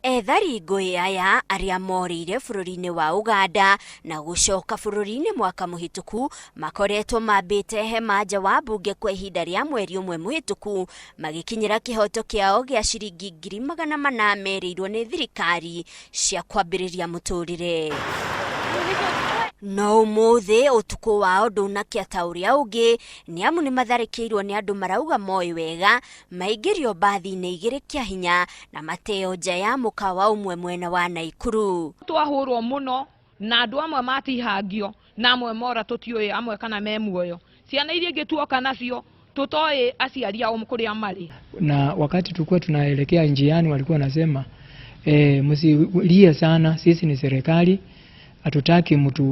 Ethari ngũĩ aya arĩa morĩire bũrũri-inĩ wa Ũganda na gũcoka bũrũri-inĩ mwaka mũhĩtũku makoretwo mambĩte hema nja wa mbunge kwa ihinda rĩa mweri ũmwe mũhĩtũku magĩkinyĩra kĩhoto kĩao gĩa ciringi 400,000 merĩirwo nĩ thirikari cia kwambĩrĩria mũtũrĩre. No ũmũthĩ ũtukũ wao ndũnakĩa ta ũrĩa ũngĩ nĩ amu nĩ matharĩkĩirwo nĩ andũ marauga moĩ wega maingĩrio mbathi-inĩ igĩrĩ kĩa hinya na mateo nja ya mũkawa ũmwe mwena wa Naikuru. Twahũrwo mũno na andũ amwe matihangio na amwe mora tũtiũĩ amwe kana me muoyo. Ciana iria ingĩ tuoka nacio tũtoĩ aciari ao kũrĩa marĩ. Na wakati tulikuwa tunaelekea njiani walikuwa wanasema msilie sana, sisi ni serikali, hatutaki mtu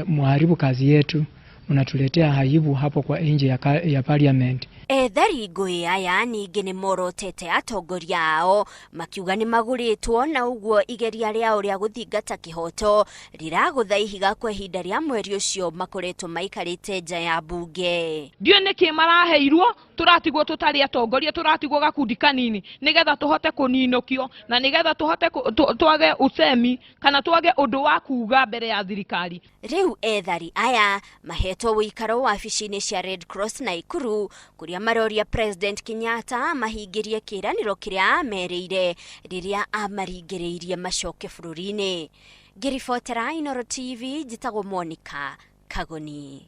muharibu kazi yetu, mnatuletea aibu hapo kwa nje ya parliament. Ethari ngũĩ aya ningĩ nĩ morotete atongoria ao makiuga nĩ magũrĩtwo na ũguo igeria rĩao rĩa gũthingata kĩhoto rĩragũtha ihiga kwa ihinda rĩa mweri ũcio makoretwo maikarĩte nja ya mbunge. Ndiũĩ nĩkĩ maraheirwo, tũratigwo tũtarĩ atongoria, tũratigwo gakundi kanini nĩgetha tũhote kũninũkio na nĩgetha tũhote twage usemi kana twage ũndũ wa kuga mbere ya thirikari. Rĩu ethari aya mahetwo ũikaro wabici-inĩ cia Red Cross Naikuru kũrĩa maroria President Kenyatta mahingĩrie kĩĩranĩro kĩrĩa amerĩire rĩrĩa amaringĩrĩirie macoke bũrũri-inĩ. Ngĩribotera Inooro TV, njĩtagwo Monica Kagoni.